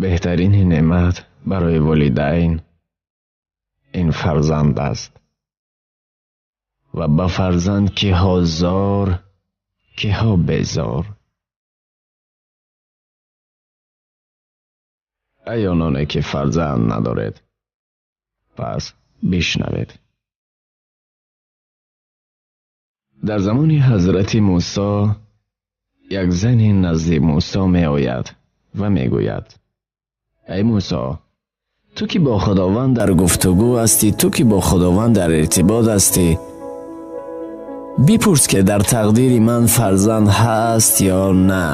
Беҳтарини неъмат барои волидайн ин фарзанд аст ва ба фарзанд киҳо зор, киҳо безор. Эй ононе ки фарзанд надоред, пас бишнавед. Дар замони ҳазрати Мусо як зане назди Мусо меояд ва мегӯяд: эй Мусо, ту ки бо Худованд дар гуфтугӯ ҳастӣ, ту ки бо Худованд дар иртибот ҳастӣ, бипурс ки дар тақдири ман фарзанд ҳаст ё на.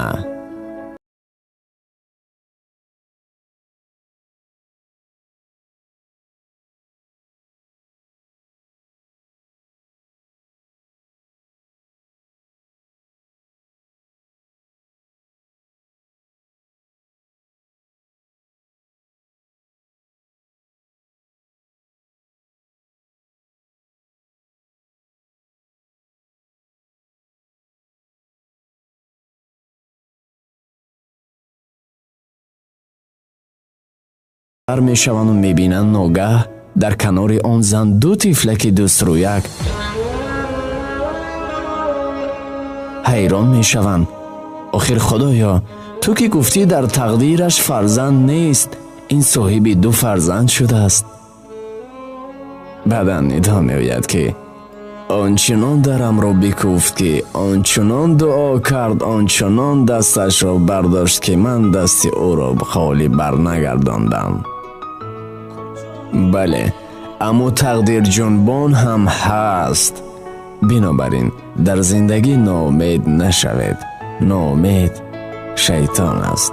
Мешаванду мебинанд, ногаҳ дар канори он зан ду тифлаки дӯстрӯяк. Ҳайрон мешаванд. Охир Худоё, ту ки гуфтӣ дар тақдираш фарзанд нест, ин соҳиби ду фарзанд шудааст. Баъдан нидо меояд ки ончунон дарамро бикуфт, ки ончунон дуо кард, ончунон дасташро бардошт, ки ман дасти ӯро холӣ барнагардондам. Бале, аммо тақдирҷунбон ҳам ҳаст. Бинобар ин дар зиндагӣ ноумед нашавед. Ноумед шайтон аст.